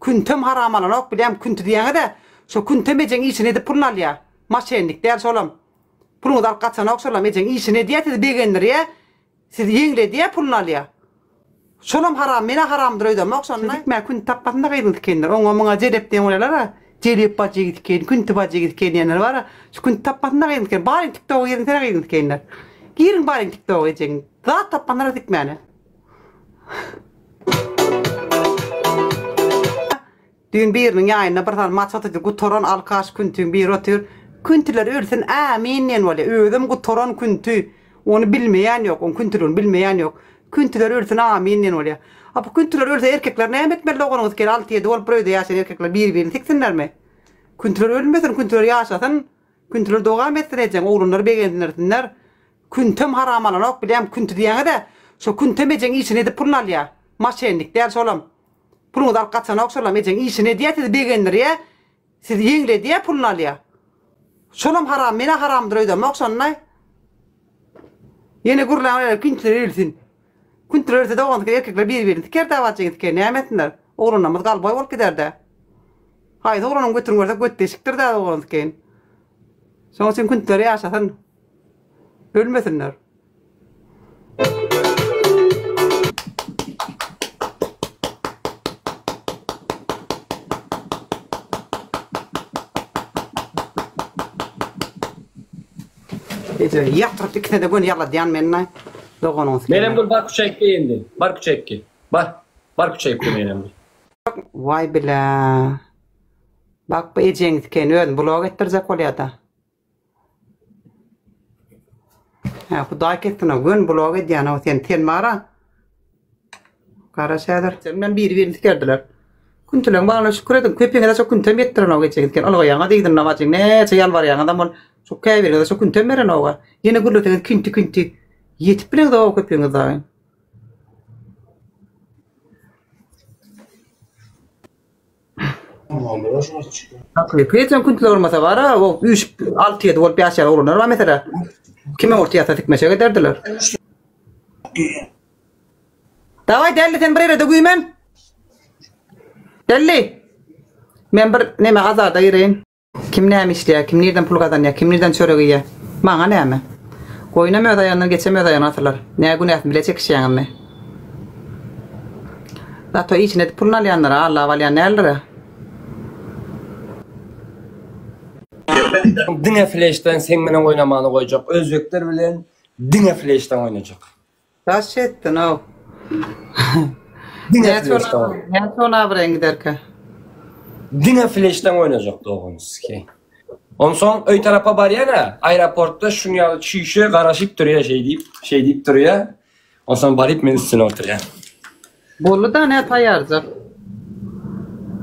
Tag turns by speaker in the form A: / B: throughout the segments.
A: Küntem haram alanok bilýäň künti diýýäňiz-ä şo küntem ejeň işini edip puluny alýa. Maşennik däl şolam. Puluňyzy alyp gaçanok şolam ejeň işini edýä sizi begendirýä sizi ýeňledýä puluny alýa. Şolam haram menä haramdyr öýdemok şonda. Dikmä künti tapmasyn-da gyzyň tikenler oňa muňa jelep diýen bolýalar-a jelep bajygy tiken künti bajygy tiken diýenler bar-a şu künti tapmasyn-da gyzyň tiken baryň tiktoga giriňsene gyzyň tikenler giriň baryň tiktoga ejeň zat tapmasynlar-a dikmäne. Düýn biriniň ýaýynda bir sany maç otydy gutaran alkaş küntiň biri otyr küntiler ölsün ämin diýen bolýa özem gutaran künti ony bilmeýän ýok oň küntiligini bilmeýän ýok küntiler ölsün amin diýen bolýa a bu küntiler ölse erkekler näme etmeli doganyňyz keli alty ýedi bolup bir öýde ýaşaýan erkekler biri birini siksinlermi küntiler ölmesin küntiler ýaşasyn küntiler dogam etsin ejeň oglanlar begensinlersinler Küntem haram alanok bilýäň künti diýýäňiz-ä şo küntem ejeň işini edip puluny alýa maşennik däl şolam puluňyzy alyp gaçanok şolam ejeň işini edýä sizi begendirýä sizi ýeňledýä puluny alýa şolam haram menä haramdyr öýdemok şonda ýene gürläň öýler küntiler ölsün küntiler ölse dogansyky erkekler biri birini siker dä bajyňy siker näme etsinler oglanlarymyz galboý bolup giderdä haýsy oglanyň götüni görsek göt deşikdir dä oglan sikeýin şoň üçin küntiler ýaşasyn. Ölmesinler. Eje ýatyryp ikisine-de göni ýaladýan men-aý. Doganyň sikini.
B: Menem gül bar küçekki indi. Bar küçekki. Bar. Bar küçekki menem gül.
A: Waý bile. Bak bu ejeň sikeni özüni blok etdirjek bolýada. Hä, Hudaý kessin-ow, göni blok edýän-ow sen. Sen bar-a. Garaş häzir. Sen bilen biri-birini sikerdiler. Küntüleň bagyna şükür ediň. Köpiňize şo küntem ýetdirenok ejeňiz eken. Ylgaýaňyz yzynda bajyň. Näçe ýalbarýaňyzam ol şo käbiriňize şo küntem berenok-a. Ýene gürleseňiz künti-künti. Ýetip bileňzok-ow köpiňiz dagy. Hakyky ejeň küntüler bolmasa bar-a, o üýşüp alty-ýedi bolup ýaşaýan oglanlar bar meselä. Kime orta ýatsa dikmeşek ederdiler. Daway Dälli sen bir ýere-de güýmen. Dälli. Men bir neme azada gireýin. Kim näme işleýär, kim nirden pul gazanýar, kim nirden çörek iýýär? Maňa näme? Goýunam öz aýagyndan, geçem öz aýagyna asylar. Nä günäsini bile çekişýäňizmi? Zato işini edip puluny alýanlar-a, allap alýan däldir-ä.
B: Diňe fleşden seň bilen oýnamany goýjak. Özbekler bilen diňe fleşden oýnajak.
A: Daş etdin-ow.
B: Diňe
A: Näçe
B: fleşden
A: ol
B: oýnajak.
A: näçe ol abraýyň giderkä?
B: Diňe fleşden oýnajak dogan ski. Onsoň öý tarapa barýan-a, aeroportda şuň ýaly çüýşe garaşyp durýa şeý diýip, şeý diýip durýa. Onsoň baryp men üstüne oturýan.
A: Boldy-da nä taýýarjak.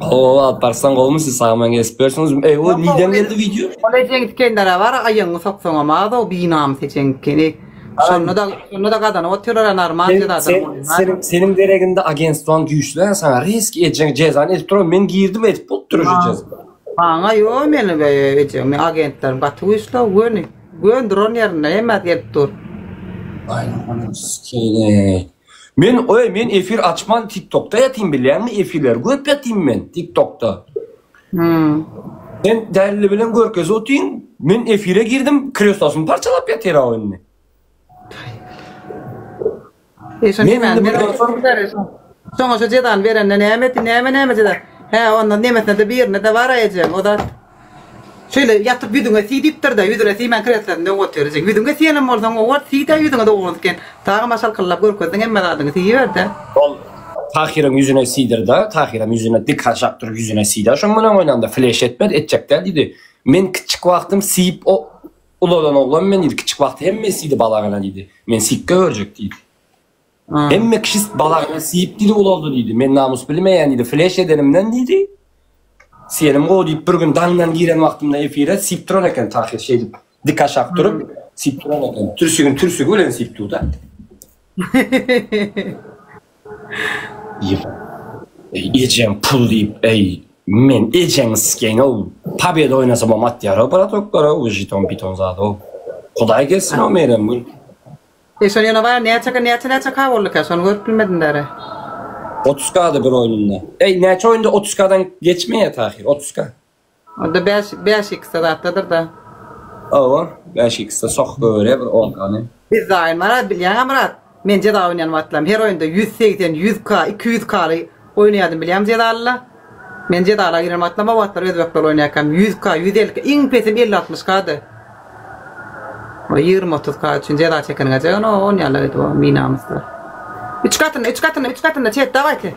B: Hawa alyp barsaň gowumy siz sag-aman gezip ýörsüňiz. Eý o nirden geldi wideo?
A: Ol ejeň tikenlere bar aýagyňy soksaňam az-ow binamys ejeň tikeni. Şonda-da şonda-da gazanyp otyrlar-a normal jezadan.
B: Seniň seniň dereginde agentstwaň güýçli-ä saňa risk ejeň jezany edip duran men girdim edip bolupdyr uje jeza.
A: Maňa ýo meni ejeň men agentlerim gaty güýçli-ow göni göni duran ýerinde hemmesi gelip dur.
B: Aý sikeýin. Men oý men efir açman tiktokda ýatyn bilýäňmi efirleri görüp ýatyn men tiktokda.
A: Hmm.
B: Sen dälli bilen görkez otyn men efire girdim kreslosyny parçalap ýatyr o indi.
A: E şo
B: Men indi
A: näme?
B: bundan soň
A: Şoňa şo jezany berende näme etdi näme näme jeza. Hä onda nemesine-de birine-de bar ejem o zat. Şeýle ýatyp ýüzüňe siý diýipdir-de, ýüzüne siýmän kreslosynda öňe otyr ejeň. Ýüzüňe siýenem bolsaň owal siý-dä ýüzüňe dogruňy siken. Tagam aşalkyllap görkezdiň hemme zadyňy siýiber-dä.
B: Ol Tahyryň ýüzüne siýdirdi, Tahyram ýüzüne dik aşak durup ýüzüne siýdi. Şoň bilen oýnanda fleş etmedi, etjek däl diýdi. Men kiçjik wagtym siýip ulalan oglan men diýdi. Kiçjik wagty hemme siýdi balagyna diýdi. Men sikge görjek diýdi. Hemme kişi balagyna siýip diýdi ulaldy diýdi. Men namus bilmeýän diýdi. Fleş edenimden diýdi. Siýenim gowy diýip bir gün daňdan giren wagtymda efire siýip duran eken Tahyr şeýdip dik aşak durup siýip duran eken. Türsügini türsügi bilen siýip durda. Eý ejem pul diýip eý men ejeňi sikeýin ow pobeda oýnasamam atýar ow bratoklar ow žiton piton zat ow. Hudaý kessin ow Meyremgül.
A: E şol ýöne baýa näçe näçe näçe ka bolduka şony görüp bilmedim däri.
B: 30 K-da bir oýnunda. Eý, näçe oýunda 30 K-dan geçmeýär Tahyr, 30 K.
A: Onda 5 5 X-de zatdadyr-da.
B: Hawa, 5 X-de sok göre bir 10 K-ny.
A: Biz daýym Myrat bilýäňä Myrat? Men jeza oýnaýan wagtlarym her oýunda 180, 100 K, 200 K-ly oýnaýardym bilýäňmi jezalyla? Men jezala giren wagtlarym o wagtlar özbekler oýnaýarkam 100 K, 150 K, iň pesem 50-60 K-dy. O 20-30 K üçin jeza çekeniňe jegin o on ýaly edip o binamyslar. Üç gatynda, üç gatynda, üç gatynda çet dawayte.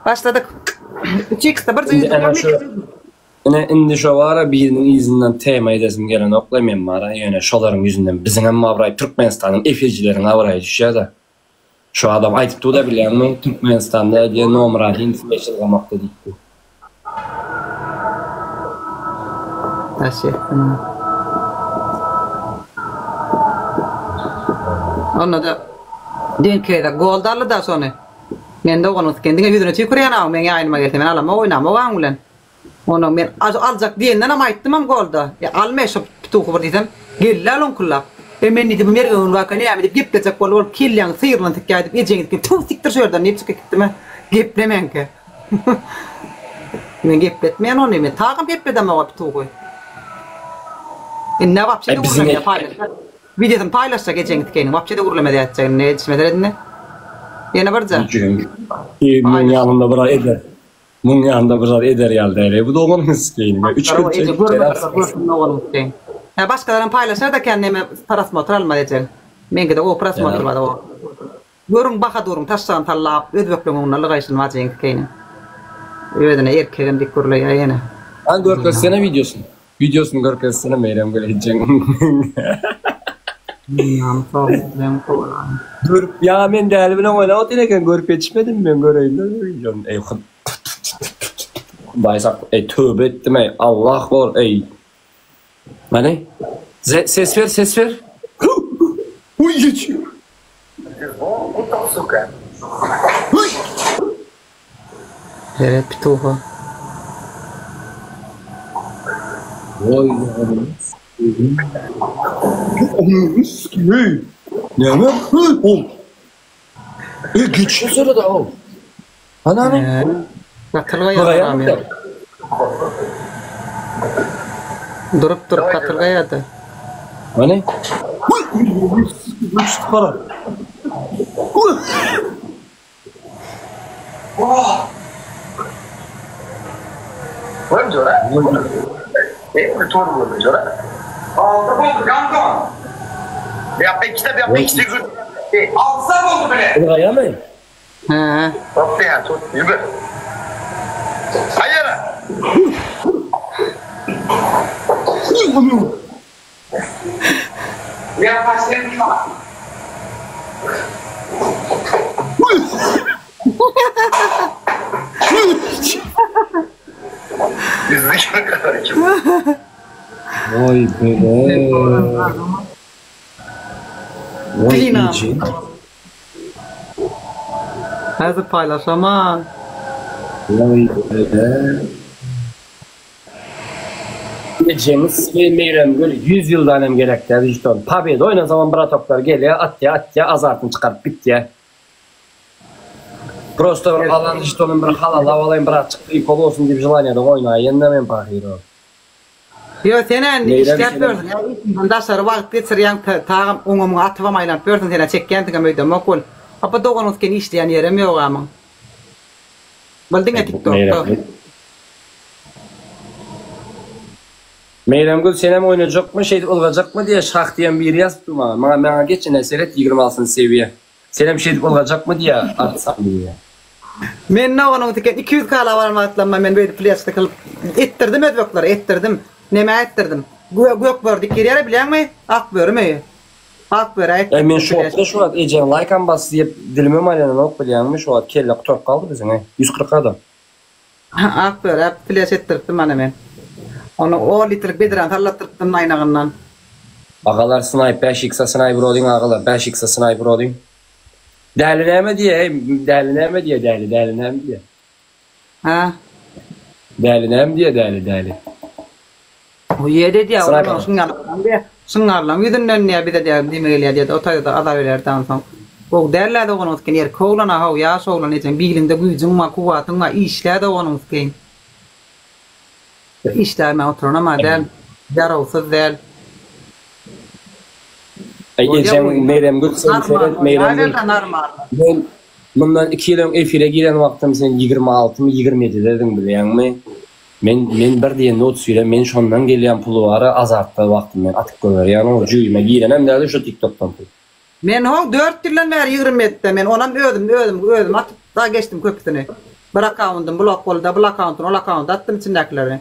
A: Başladyk. 3 X-de bir
B: Indi ene şu Ine indi şo bara biriniň yzyndan tema edesim gelenokla men bara ýöne şolaryň ýüzünden biziňem abraý Türkmenistanyň efircileriň abraýy düşýädä. Şu adam aýdypdyda bilýäňmi Türkmenistanda diýe nomer adin fleş ylgamakda diýipdi.
A: Daş etdim. Onda-da düýnki gezek gol aldy-da şony. Men doganyň siken diňe ýüzüne tüýkürýän aw meň ýaýynyma gelse men alamok oýnamok aň bilen. Ondan men aljak diýendenem aýtdymam golda. E alma şu pituhy bir diýsem, geldi loňkullap. E men diýdi bu Mergen waka näme diýip geplejek boldy bolup kelläňi syrylan sikýär diýip ejeňi siken tüw sikdir şu ýerden diýip çykyp gitdim. Geplemäňkä. Men gepletmeýän ony men tagam gepledemok o pituhy. Indi wapşe
B: E biziň
A: gürlemeýär paýlaşýar. Wideosyny paýlaşjak ejeňi sikeýin wapşe-de gürlemez ätjek indi edişime seredinde. Ýene birje.
B: Muň ýanynda bir eder. Muň ýanynda bir zat eder ýaly däl-eý bu doganyňy sikeýin. Üç gün çekip
A: görmesin. Hä başgalaram paýlaşar-da kän neme prosmotr almaz ejeň. Meňkide gowy prosmotr bar o. Görüň Bahaduryň taşlagyny sallap özbekleň öňünde lygaýşyny bajyň sikeýiniň. Özüne erkegem diýip gürleýär ýene.
B: Hany görkezsene wideosyny. Wideosyny görkezsene Meýremgül ejeň. Görüp ýa men däli bilen oýnap otyr eken görüp ýetişmedim men göreýin-de wideony. Eý Hudaý sakla eý töwbe etdim eý Allah gor eý. Hany ses ber ses ber. Uý geçiyor.
A: Seret pituha.
B: Voý Onuň üstüne näme ol? E geçişe seret aw. Hany hany.
A: Batyrga ýaramýar. Durup durup batyrga ýady.
B: Hany?
C: Gör jora. Ey tor boldy jora. Alty boldy kanka. Bu ýakda ikisi bu ýakda ikisi gür. Altysa boldy bile.
B: Ylgaýamy?
A: Hä.
C: Topdy ýa tut ýügür. Haýyr.
B: Voý bele. Voý eje.
A: Häzir paýlaşaman.
B: Voý bele. Ejeňiz size Meýremgül 100 ýyldan hem gerek däl žeton. Pobeda oýnasamam bratoklar gelýär atýa atýa azartyny çykaryp gitýär. Prosto bir alan žetonym bir halalap alaýyn birazjyk prikol bolsun diýip želaniýada oýnaýyn-da men pahyr.
A: Ýo sen-ä indi
B: Meýrem
A: işläp
B: senem
A: ýörsüň ýa işiňden daşary wagt geçirýäň tagam oňa muňa atybam aýlanyp ýörsüň sen-ä çekýänsiňem öýdemok bol. Apa doganyňyz eken işleýän ýerem ýok amyň. Bol diňe tiktokda.
B: Meýremgül senem oýnajakmy şeýdip ylgajakmy diýe şah diýen biri ýazypdy maňa maňa maňa geç ine seret 26 sewiýe senem şeýdip ylgajakmy diýe artsan diýe.
A: Men doganyň tiken 200 kala baran wagtlamma men beýdip fleşka kylyp etdirdim özbeklere etdirdim. Nämä etdirdim? Gök bördi girýär bilýäňmi? Ak börümi? Ak börä
B: Eý
A: etdirdim
B: men şokda şu wagt ejeň laýkam bas diýip dilimem aýlananok bilýäňmi şu wagt kelle gutaryp galdy biziň eý 140 adam.
A: Ak börä fleş etdiripdim ana men. Ony on litrlik bedräni sallatdyrypdym naýnagyndan.
B: Agalar snaýp bäş iksa snaýp urodyň agalar bäş iksa snaýp urodyň. Däli näme diýýä eý däli näme diýýä däli däli näme diýýä.
A: Hä?
B: Däli näme diýýä däli däli.
A: Uýa diýýä
B: Snaýp
A: olar şuň ýaly diýýä. Şuň ýalylaryň ýüzünden diýýä bize diýýä neme gelýä diýýä o taýda azar berýär onsoň. Gowy däl-ä doganyňy sikeýin erkek oglan-a how ýaş oglan ejeň biliňde güýjüň bar kuwwatyň bar işlä doganyňy sikeýin. Işläýmän oturanam-a däl, ýarawsyz däl.
B: Aý ejeň Meýremgül sen seret Meýremgül. Men mundan iki ýyl öň efire giren wagtym sen 26 my 27-dediň bilýäňmi? Men men bir diýende 31-e men şondan gelýän puly bara azartda wagtym men atyp goýberýän o jübime girenem däldi şo tiktokdan pul.
A: Men how dört ýyldan bäri 27-de men onam özüm özüm özüm atyp da geçdim köpüsini. Bir akkaundym blok boldy da bul akkauntyny ol akkaunta atdym içindäkileri.